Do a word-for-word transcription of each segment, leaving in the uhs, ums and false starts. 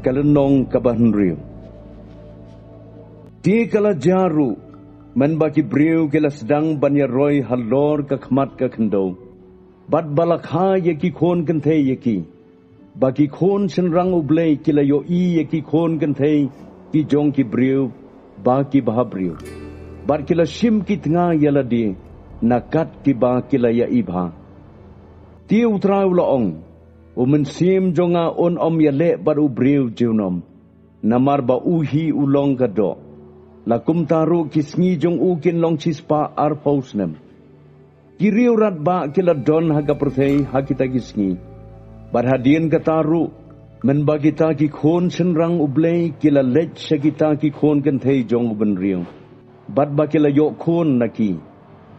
Ka lynnong kaba hynriew. Te ka la jia ruh, mynba ki briew ki la sdang ban ïaroi halor ka khmat ka khyndew, bad ba la kha ïa ki khun kynthei ïa ki, ba ki khun shynrang U Blei ki la ïohi ïa ki khun kynthei ki jong ki briew ba ki bhabriew, bad ki la shim ki tnga ïa lade na kat kiba ki la ïa-i bha. Te U Trai u la ong, U Mynsiem jong nga un ym ïaleh bad u briew junom, namar ba u hi u long ka doh. La kumta ruh ki sngi jong u kin long shispah arphew snem. Ki riewratbah ki la don ha ka pyrthei ha kita ki sngi, bad hadien kata ruh, mynba kita ki khun shynrang U Blei ki la leit sha kita ki khun kynthei jong u bynriew, bad ba ki la ïoh khun na ki,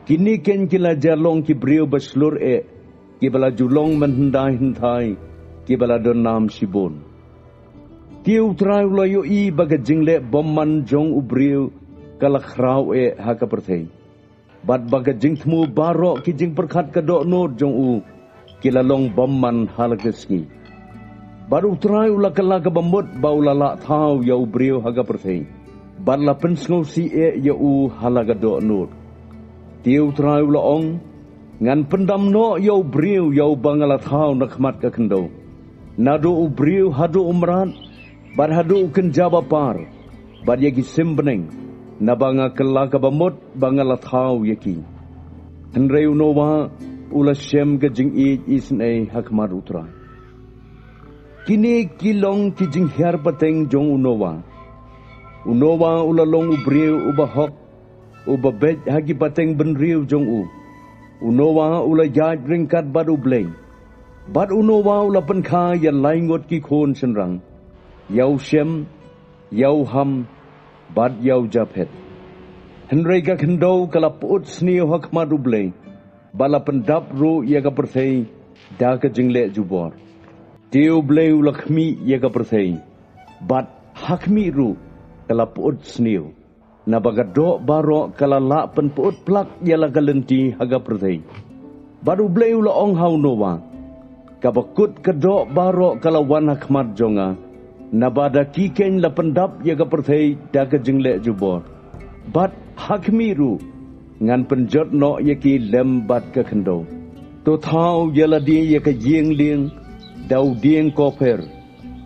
kine keiñ ki la jia long ki briew ba shlur eh, kiba la ju long mynhyndai hynthai, kiba la don nam shibun. Te U Trai u la ïohi ba ka jingleh bymman jong u briew ka la khraw eh ha ka pyrthei, bad ba ka jingthmu baroh ki jingpyrkhat ka dohnud jong u ki la long bymman ha la ka sngi. Bad U Trai u la kylla kaba mut ba u la lah thaw ïa u briew ha ka pyrthei, bad la pynsngewsih eh ïa u ha la ka dohnud. Te U Trai u la ong, ngan pyndam noh ïa u briew ïa uba nga la thaw na khmat ka khyndew, naduh u briew haduh u mrad, bad haduh u kynja ba par, bad ïa ki sim bneng, naba nga kylla kaba mut ba nga la thaw ïa ki. Hynrei u Noah u la shem ka jingïeit isynei ha khmat U Trai. Kine ki long ki jinghiar pateng jong u Noah. U Noah u la long u briew uba hok, uba beit ha ki pateng bynriew jong u. U Noah u la ïaid ryngkat bad U Blei, bad u Noah u la pynkha ïa lai ngut ki khun shynrang, ïa u Shem, ïa u Ham, bad ïa u Japhet. Hynrei ka khyndew ka la pyut sniew ha khmat U Blei, bad la pyndap ruh ïa ka pyrthei da ka jingleh jubor. Te U Blei u la khmih ïa ka pyrthei, bad ha khmih ruh ka la pyut sniew, naba ka doh baroh ka la lah pynpyut plak ïa la ka lynti ha ka pyrthei. Bad U Blei u la ong ha u Noah, kaba kut ka doh baroh ka la wan ha khmat jong nga, naba da ki keiñ la pyndap ïa ka pyrthei da ka jingleh jubor, bad ha khmih ruh ngan pynjot noh ïa ki lem bad ka khyndew. To thaw ïa lade ïa ka ïing lieng da u dieng kopher,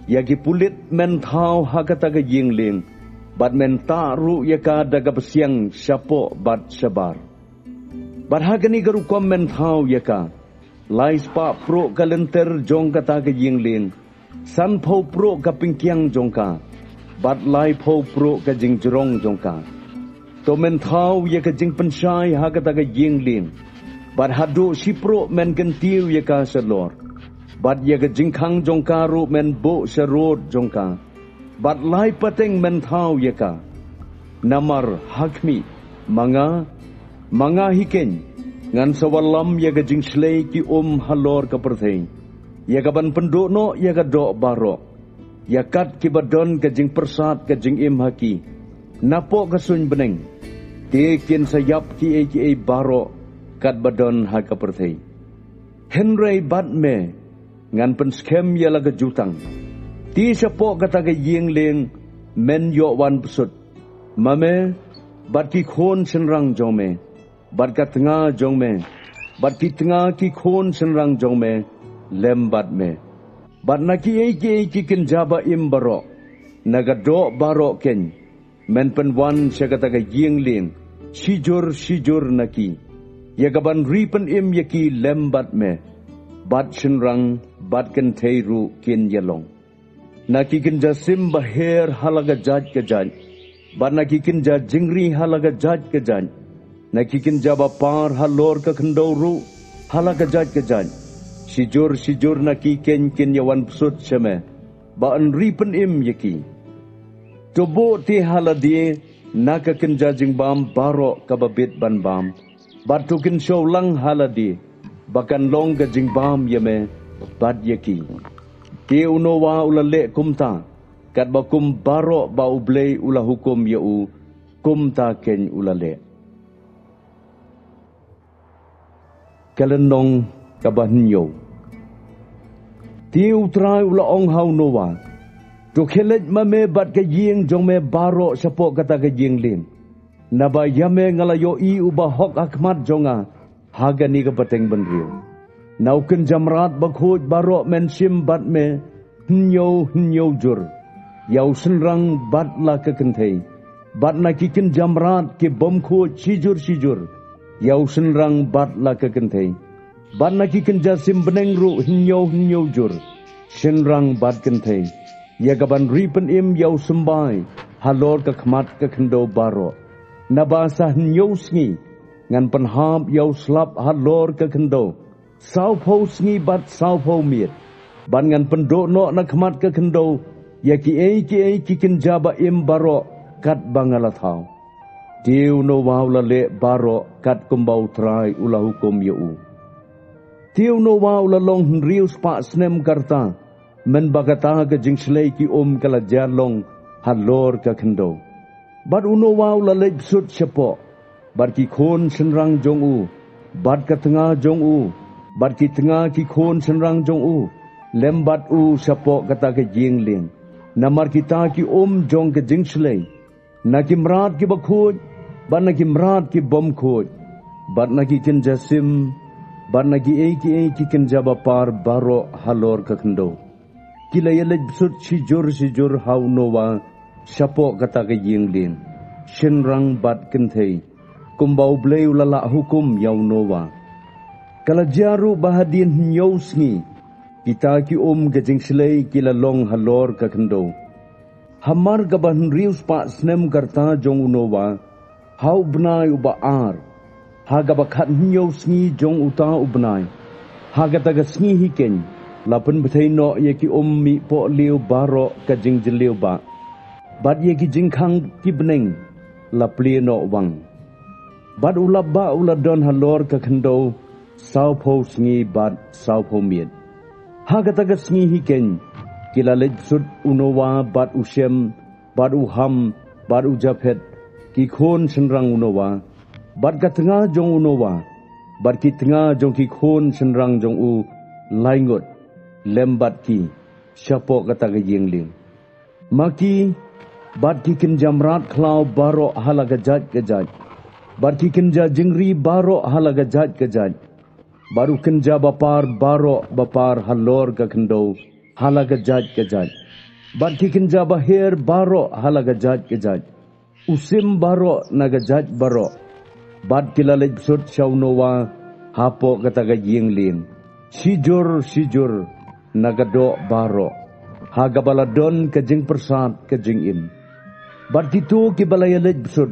ïa ki pulit men thaw ha kata ka ïing lieng, bad men tah ruh ïa ka da ka basiang shapoh bad shabar. Bad ha kane ka rukom men thaw ïa ka, lai spah pruh ka lynter jong kata ka ïing lieng, san phew pruh ka pingkiang jong ka, bad lai phew pruh ka jingjrong jong ka. To men thaw ïa ka jingpynshai ha kata ka ïing lieng, bad haduh shi pruh men kyntiew ïa ka shalor, bad ïa ka jingkhang jong ka ruh men buh sharud jong ka, bad lai pateng men thaw ïa ka. Namar ha khmih, ma nga, ma nga hi keiñ, ngan sa wallam ïa ka jingshlei ki um halor ka pyrthei, ïa ka ban pynduh noh ïa ka doh baroh, ïa kat kiba don ka jingpyrsad ka jingim ha ki, napoh ka suiñ bneng, te kin sa ïap kiei kiei baroh katba don ha ka pyrthei. Hynrei bad me, ngan pynskhem ïa la ka jutang. Te shapoh kata ka ïing lieng men ïoh wan bsut, ma me, bad ki khun shynrang jong me, bad ka tnga jong me, bad ki tnga ki khun shynrang jong me lem bad me, bad na kiei kiei ki kynja ba im baroh, na ka doh baroh keiñ, men pynwan sha kata ka ïing lieng, shijur shijur na ki, ïa ka ban ri pynim ïa ki lem bad me, bad shynrang bad kynthei ruh kin ïalong. Na ki kynja sim ba her ha la ka jait ka jait, bad na ki kynja jingri ha la ka jait ka jait, na ki kynja ba par halor ka khyndew ruh ha la ka jait ka jait, shijur shijur na ki keiñ kin ïa wan bsut sha me, ba yn ri pynim ïa ki. To buh te ha lade na ka kynja jingbam baroh kaba bit ban bam, bad to kynshew lang ha lade, ba kan long ka jingbam ïa me bad ïa ki. Te u Noah u la leh kumta, katba kum baroh ba U Blei u la hukum ïa u, kumta keiñ u la leh. Ka lynnong kaba hynñiew. Te U Trai u la ong ha u Noah, To khie leit ma me bad ka ïing jong me baroh shapoh kata ka ïing lieng. Naba ïa me nga la ïohi u bahok ha khmat jong nga ha kane ka pateng bynriew. Na u kynja mrad bakhuid baroh men shim bad me hynñiew hynñiew jur ïa u shynrang bad la ka kynthei, bad na ki kynja mrad ki bym khuid shi jur shi jur ïa u shynrang bad la ka kynthei, bad na ki kynja sim bneng ruh hynñiew hynñiew jur, shynrang bad kynthei, ïa ka ban ri pynim ïa u symbai halor ka khmat ka khyndew baroh. Naba sa hynñiew sngi ngan pynhap ïa u slap halor ka khyndew sawphew sngi bad sawphew miet, bad ngan pynduh noh na khmat ka khyndew ïa kiei kiei ki kynja ba im baroh kat ba nga la thaw. Te u Noah u la leh baroh kat kumba U Trai u la hukum ïa u. Te u Noah u la long hynriew spah snem ka rta mynba kata ka jingshlei ki um ka la jia long halor ka khyndew. Bad u Noah u la leit bsut shapoh, bad ki khun shynrang jong u, bad ka tnga jong u, bad ki tnga ki khun shynrang jong u, lem bad u shapoh kata ka ïing lieng. Namar kita ki um jong ka jingshlei, na ki mrad ki bakhuid, bad na ki mrad ki bym khuid, bad na ki kynja sim, bad na kiei kiei ki kynja bapar baroh halor ka khyndew, ki la ïa leit bsut shi jur shi jur ha u Noah shapoh kata ka ïing lieng, shynrang bad kynthei, kumba U Blei u la lah hukum ïa u Noah. Ka la jia ruh ba hadien hynñiew sngi, kita ki um ka jingshlei ki la long halor ka khyndew. Hamar kaba hynriew spah snem ka rta jong u Noah, ha u bnai uba ar, ha kaba khat hynñiew sngi jong uta u bnai, ha kata ka sngi hi keiñ, la pynbthei noh ïa ki um mih pohliew baroh ka jingjylliew bah, bad ïa ki jingkhang ki bneng la plie noh wang. Bad u lap bah u la don halor ka khyndew sawphew sngi bad sawphew miet. Ha kata ka sngi hi keiñ, ki la leit bsut u Noah bad u Shem, bad u Ham, bad u Japhet, ki khun shynrang u Noah, bad ka tnga jong u Noah, bad ki tnga jong ki khun shynrang jong u lai ngut, lem bad ki, shapoh kata ka ïing lieng. Ma ki, bad ki kynja mrad khlaw baroh ha la ka jait ka jait, bad ki kynja jingri baroh ha la ka jait ka jait, bad u kynja bapar baroh bapar halor ka khyndew ha la ka jait ka jait, bad ki kynja baher baroh ha la ka jait ka jait, u sim baroh na ka jait baroh, bad ki la leit bsut sha u Noah hapoh kata ka ïing lieng, shi jur shi jur na ka doh baroh, ha kaba la don ka jingpyrsad ka jingim. Bad kito kiba la ïa leit bsut,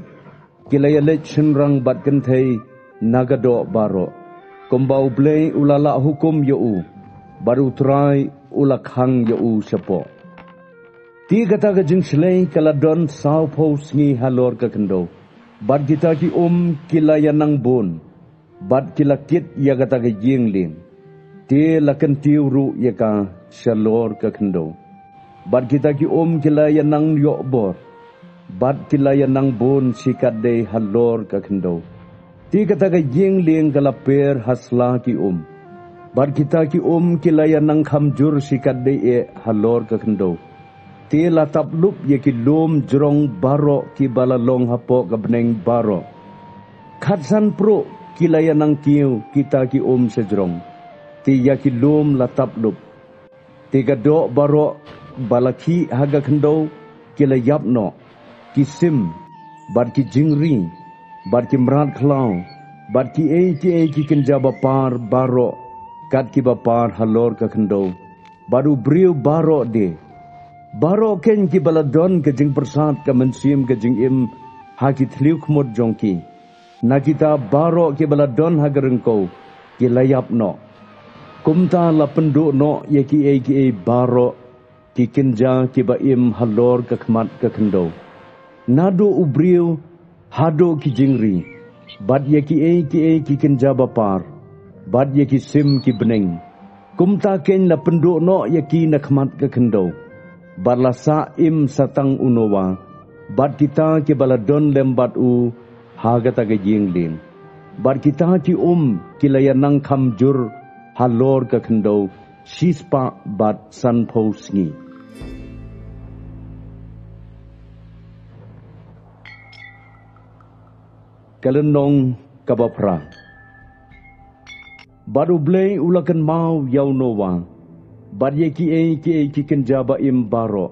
ki la ïa leit shynrang bad kynthei na ka doh baroh, kumba U Blei u la lah hukum ïa u, bad U Trai u la khang ïa u shapoh. Te kata ka jingshlei ka la don sawphew sngi halor ka khyndew, bad kita ki um ki la ïa nang bun, bad ki la kit ïa kata ka ïing lieng. Te la kyntiew ruh ïa ka shalor ka khyndew. Bad kita ki um ki la ïa nang ïoh bor, bad ki la ïa nang bun shikatdei halor ka khyndew. Te kata ka ïing lieng ka la per ha sla ki um. Bad kita ki um ki la ïa nang kham jur shikatdei eh halor ka khyndew. Te la tap lup ïa ki lum jrong baroh kiba la long hapoh ka bneng baroh. Khatsan pruh ki la ïa nang kiew kita ki um sha jrong. Te ïa ki lum la tap lup. Te ka doh baroh ba la khih ha ka khyndew ki la ïap noh, ki sim, bad ki jingri, bad ki mrad khlaw, bad kiei kiei ki kynja bapar baroh, kat ki bapar halor ka khyndew, bad u briew baroh de. Baroh keiñ kiba la don ka jingpyrsad ka mynsiem ka jingim ha ki thliew khmut jong ki, na kita baroh kiba la don ha ka ryngkew, ki la ïap noh. Kumta la pynduh noh ïa kiei kiei baroh ki kynja kiba im halor ka khmat ka khyndew, naduh u briew haduh ki jingri, bad ïa kiei kiei ki kynja bapar, bad ïa ki sim ki bneng. Kumta keiñ la pynduh noh ïa ki na khmat ka khyndew. Bad la sah im sa tang u Noah, bad kita kiba la don lem bad u ha kata ka ïing lieng. Bad kita ki um ki la ïa nang kham jur halor ka khyndew shispah bad sanphew sngi. Ka lynnong kaba phra. Bad U Blei u la kynmaw ïa u Noah, bad ïa kiei kiei ki kynja ba im baroh,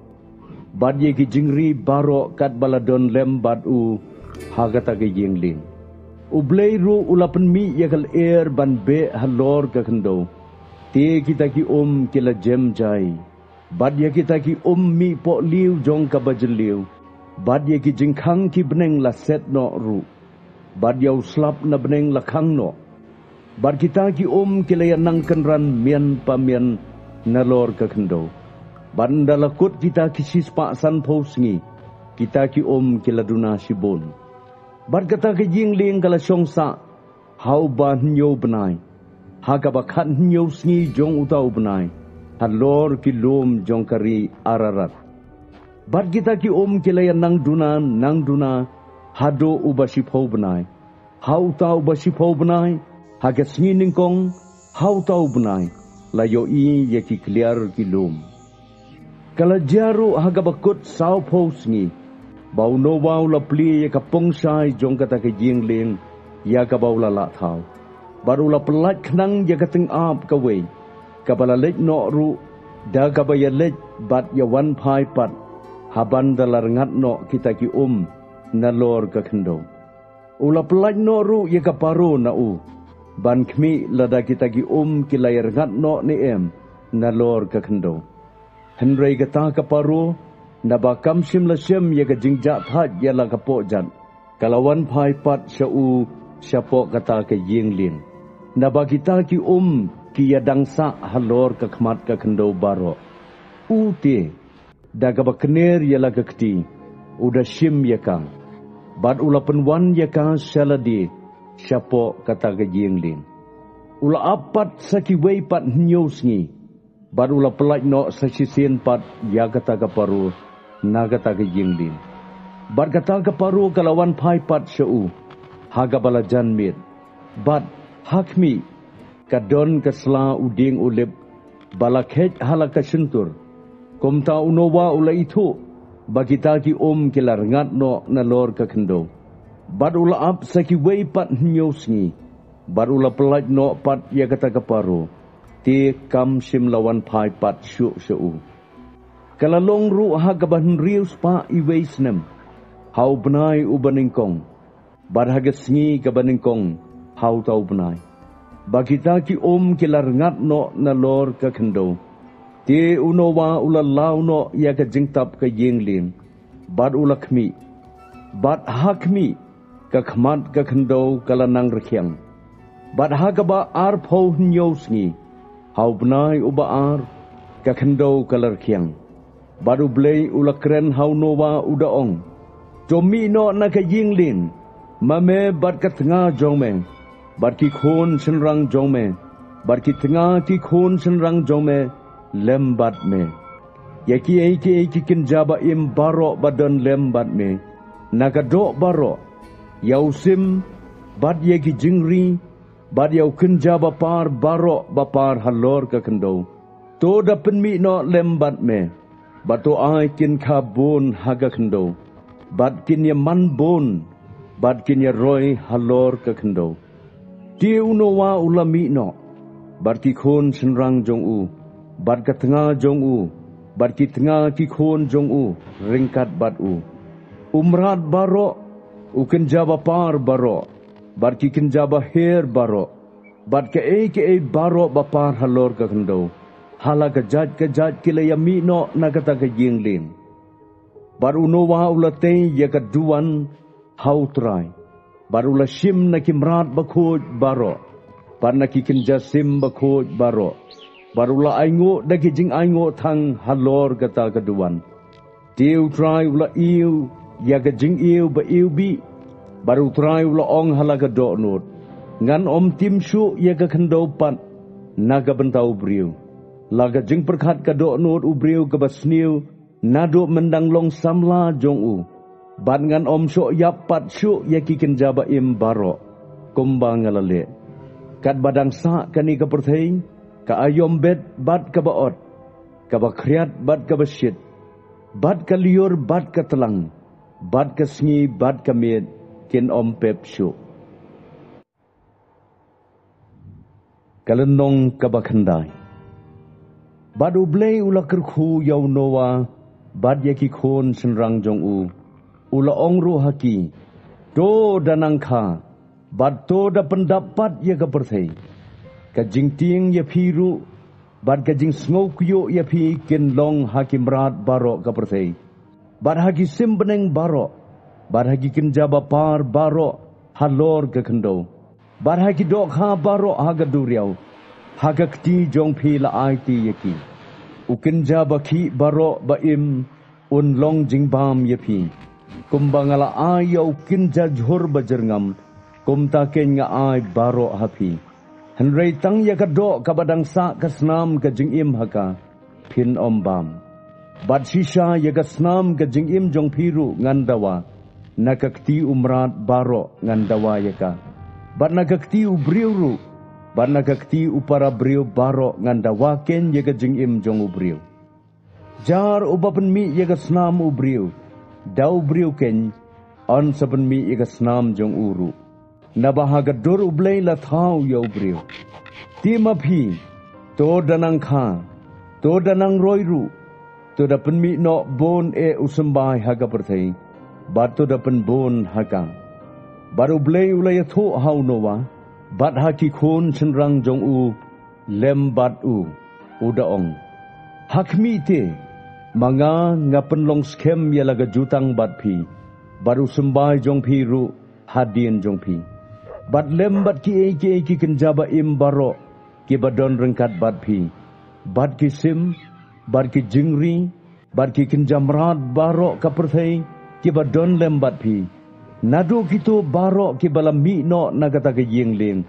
bad ïa ki jingri baroh katba la don lem bad u ha kata ka ïing lieng. U Blei ruh u la pynmih ïa ka lyer ban beh halor ka khyndew, te kita ki um ki la jem jai. Bad ïa kita ki um mih pohliew jong ka bajylliew, bad ïa ki jingkhang ki bneng la set noh ruh, bad ïa u slap na bneng la khang noh. Bad kita ki um ki la ïa nang kynran mian pa mian nalor ka khyndew. Bad ynda la kut kita ki shispah sanphew sngi, kita ki um ki la duna shibun. Bad kata ka ïing lieng ka la shong sah ha uba hynñiew bnai, ha kaba khathynñiew sngi jong uta u bnai, halor ki lum jong ka ri Ararat. Bad kita ki um ki la ïa nang duna nang duna haduh uba shiphew bnai, ha uta uba shiphew bnai, ha ka sngi nyngkong ha uta u bnai, la ïohi ïa ki kliar ki lum. Ka la jia ruh ha kaba kut sawphew sngi, ba u Noah u la plie ïa ka pung shai jong kata ka ïing lieng ïa kaba u la lah thaw. Bad u la pyllait khnang ïa ka tyngab kawei, kaba la leit noh ruh da kaba ïa leit bad ïa wan phai pat, haban da la rngat noh kita ki um nalor ka khyndew. U la pyllait noh ruh ïa ka paro na u, ban khmih lada kita ki um ki la ïa rngat noh ne em nalor ka khyndew. Hynrei kata ka paro, naba kam shym la shem ïa ka jingjahthait ïa la ka pohjat, ka la wan phai pat sha u shapoh kata ka ïing lieng. Naba kita ki um ki ïa dang sah halor ka khmat ka khyndew baroh. U te, da kaba kner ïa la ka kti, u da shim ïa ka, bad u la pynwan ïa ka sha lade shapoh kata ka ïing lieng. U la ap pat sa kiwei pat hynñiew sngi, bad u la pyllait noh sa shisien pat ïa kata ka paro na kata ka ïing lieng. Bad kata ka paro ka la wan phai pat sha u ha kaba la jan miet. Bad ha khmih, ka don ka sla u dieng u lip ba la kheit ha la ka shyntur. Kumta u Noah u la ithuh ba kita ki um ki la rngat noh nalor ka khyndew. Bad u la ap sa kiwei pat hynñiew sngi, bad u la pyllait noh pat ïa kata ka paro, te kam shym la wan phai pat shuh sha u. Ka la long ruh ha kaba hynriew spah iwei snem, ha u bnai uba nyngkong, bad ha ka sngi kaba nyngkong ha uta u bnai, ba kita ki um ki la rngat noh nalor ka khyndew. Te u Noah u la law noh ïa ka jingtap ka ïing lieng, bad u la khmih. Bad ha khmih, ka khmat ka khyndew ka la nang rkhiang. Bad ha kaba arphew hynñiew sngi, ha u bnai uba ar, ka khyndew ka la rkhiang. Bad U Blei u la kren ha u Noah u da ong, to mih noh na ka ïing lieng, ma me bad ka tnga jong me, bad ki khun shynrang jong me, bad ki tnga ki khun shynrang jong me lem bad me. Ïa kiei kiei ki kynja ba im baroh ba don lem bad me, na ka doh baroh, ïa u sim, bad ïa ki jingri, bad ïa u kynja ba par baroh ba par halor ka khyndew, to da pynmih noh lem bad me. Bad to ai kin kha bun ha ka khyndew, bad kin ïa man bun, bad kin ïa roi halor ka khyndew. Te u Noah u la mih noh, bad ki khun shynrang jong u, bad ka tnga jong u, bad ki tnga ki khun jong u, ryngkat bad u. U mrad baroh, u kynja ba par baroh, bad ki kynja ba her baroh, bad kaei kaei baroh ba par halor ka khyndew, ha la ka jait ka jait ki la ïa mih noh na kata ka ïing lieng. Bad u Noah u la tei ïa ka duwan ha U Trai, bad u la shim na ki mrad bakhuid baroh, bad na ki kynja sim bakhuid baroh, bad u la ainguh da ki jingainguh thang halor kata ka duwan. Te U Trai u la ïew ïa ka jingïew ba ïew bih, bad U Trai u la ong ha la ka dohnud, ngan ym tim shuh ïa ka khyndew pat na ka bynta u briew. La ka jingpyrkhat ka dohnud u briew kaba sniew naduh myndang long samla jong u, bad ngan ym shoh ïap pat shuh ïa ki kynja ba im baroh, kumba nga la leh. Katba dang sah kane ka pyrthei, ka aïom bet bad kaba ot, kaba khriat bad kaba shit, bad ka lyiur bad ka tlang, bad ka sngi bad ka miet, kin ym pep shuh. Ka lynnong kaba khyndai. Bad U Blei u la kyrkhu ïa u Noah bad ïa ki khun shynrang jong u, u la ong ruh ha ki, to da nang kha, bad to da pyndap pat ïa ka pyrthei. Ka jingtieng ïa phi ruh bad ka jingsngewkyiuh ïa phi kin long ha ki mrad baroh ka pyrthei, bad ha ki sim bneng baroh, bad ha ki kynja bapar baroh halor ka khyndew, bad ha ki dohkha baroh ha ka duriaw. Ha ka kti jong phi la aiti ïa ki. U kynja bakhih baroh ba im un long jingbam ïa phi. Kumba nga la ai ïa u kynja jhur bajyrngam, kumta keiñ nga ai baroh ha phi. Hynrei tang ïa ka doh kaba dang sah ka snam ka jingim ha ka, phin ym bam. Bad shisha ïa ka snam ka jingim jong phi ruh ngan dawa, na ka kti u mrad baroh ngan dawa ïa ka, bad na ka kti u briew ruh, bad na ka kti u para briew baroh ngan dawa keiñ ïa ka jingim jong u briew. Jar uba pynmih ïa ka snam u briew da u briew keiñ, yn sa pynmih ïa ka snam jong u ruh. Naba ha ka dur U Blei la thaw ïa u briew. Te ma phi, to da nang kha, to da nang roi ruh, to da pynmih noh bun eh u symbai ha ka pyrthei, bad to da pynbun ha ka. Bad U Blei u la ïathuh ha u Noah bad ha ki khun shynrang jong u lem bad u, u da ong, ha khmih te, ma nga nga pynlong skhem ïa la ka jutang bad phi, bad u symbai jong phi ruh hadien jong phi, bad lem bad kiei kiei ki kynja ba im baroh kiba don ryngkat bad phi, bad ki sim, bad ki jingri, bad ki kynja mrad baroh ka pyrthei kiba don lem bad phi, naduh kito baroh kiba la mih noh na kata ka ïing lieng,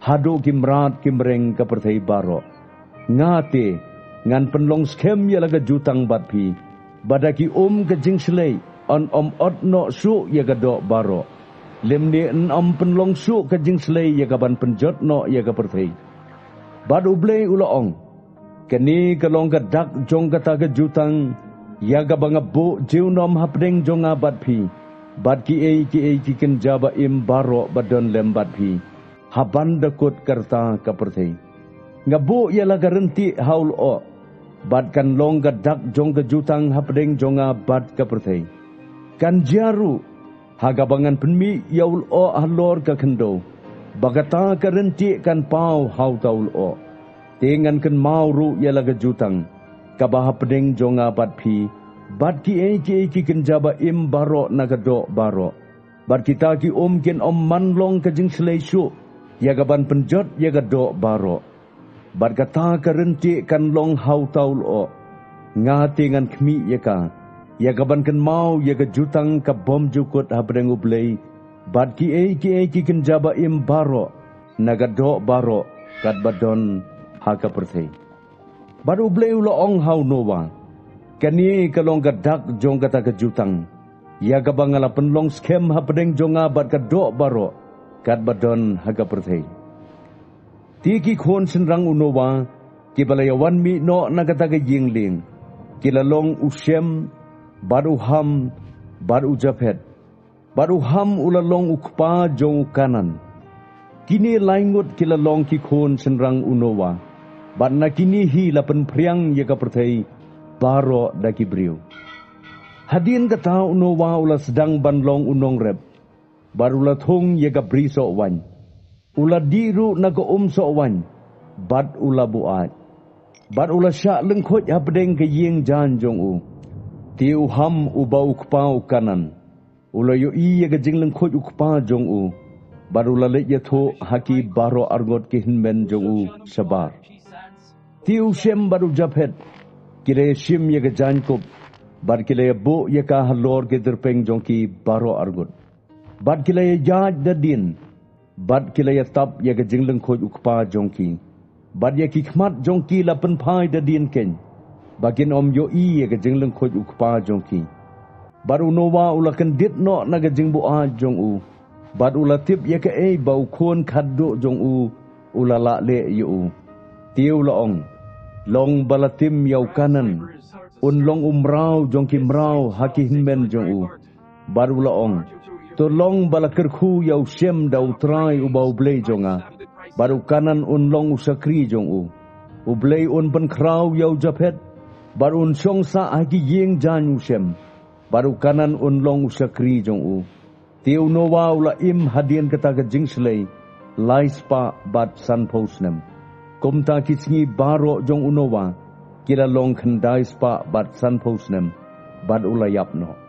haduh ki mrad ki mreng ka pyrthei baroh. Nga te, ngan pynlong skhem ïa la ka jutang bad phi, ba da ki um ka jingshlei yn ym ot noh shuh ïa ka doh baroh, lymne yn ym pynlong shuh ka jingshlei ïa ka ban pynjot noh ïa ka pyrthei. Bad U Blei u la ong, kane ka long ka dak jong kata ka jutang, ïa kaba nga buh junom hapdeng jong nga bad phi, bad kiei kiei ki kynja ba im baroh ba don lem bad phi, ha ban da kut ka rta ka pyrthei. Nga buh ïa la ka ryntieh ha u lyoh, bad kan long ka dak jong ka jutang hapdeng jong nga bad ka pyrthei. Kan jia ruh, ha kaba ngan pynmih ïa u lyoh halor ka khyndew, ba kata ka ryntieh kan paw ha uta u lyoh. Te ngan kynmaw ruh ïa la ka jutang kaba hapdeng jong nga bad phi, bad kiei kiei ki kynja ba im baroh na ka doh baroh, bad kita ki um kin ym man long ka jingshlei shuh ïa ka ban pynjot ïa ka doh baroh. Bad kata ka ryntieh kan long ha uta u lyoh. Nga te ngan khmih ïa ka, ïa ka ban kynmaw ïa ka jutang ka bym ju kut hapdeng U Blei bad kiei kiei ki kynja ba im baroh na ka doh baroh katba don ha ka pyrthei. Bad U Blei u la ong ha u Noah, kane ka long ka dak jong kata ka jutang, ïa kaba nga la pynlong skhem hapdeng jong nga bad ka doh baroh katba don ha ka pyrthei. Te ki khun shynrang u Noah kiba la ïawan mih noh na kata ka ïing lieng, ki la long u Shem, bad u Ham, bad u Japhet. Bad u Ham u la long u kpa jong u Kanaan. Kine lai ngut ki la long ki khun shynrang u Noah, bad na kine hi la pynphriang ïa ka pyrthei baroh da ki briew. Hadien kata u Noah u la sdang ban long u nongrep, bad u la thung ïa ka bri soh waiñ. U la dih ruh na ka um soh waiñ, bad u la buaid. Bad u la shah lyngkhuid hapdeng ka ïing jaiñ jong u. Te u Ham uba u kpa u Kanaan, u la ïohi ïa ka jinglyngkhuid u kpa jong u, bad u la leit ïathuh ha ki baroh arngut ki hynmen jong u shabar. Te u Shem bad u Japhet ki la ïashim ïa ka jaiñkup, bad ki la ïabuh ïa ka halor ki tyrpeng jong ki baroh arngut. Bad ki la ïaid da dien, bad ki la ïatap ïa ka jinglyngkhuid u kpa jong ki. Bad ïa ki khmat jong ki la pynphai da dien keiñ, ba kin ym ïohi ïa ka jinglyngkhuid u kpa jong ki. Bad u Noah u la kyndit noh na ka jingbuaid jong u, bad u la tip ïa kaei ba u khun khatduh jong u u la lah leh ïa u. Te u la ong, long ba la tim ïa u Kanaan, un long u mraw jong ki mraw ha ki hynmen jong u. Bad u la ong, To long ba la kyrkhu ïa u Shem da U Trai uba U Blei jong nga, bad u Kanaan un long u shakri jong u. U Blei un pynkhraw ïa u Japhet, bad un shong sah ha ki ïing jaiñ u Shem, bad u Kanaan un long u shakri jong u. Te u Noah u la im hadien kata ka jingshlei lai spah bad sanphew snem. Kumta ki sngi baroh jong u Noah ki la long khyndai spah bad sanphew snem, bad u la ïap noh.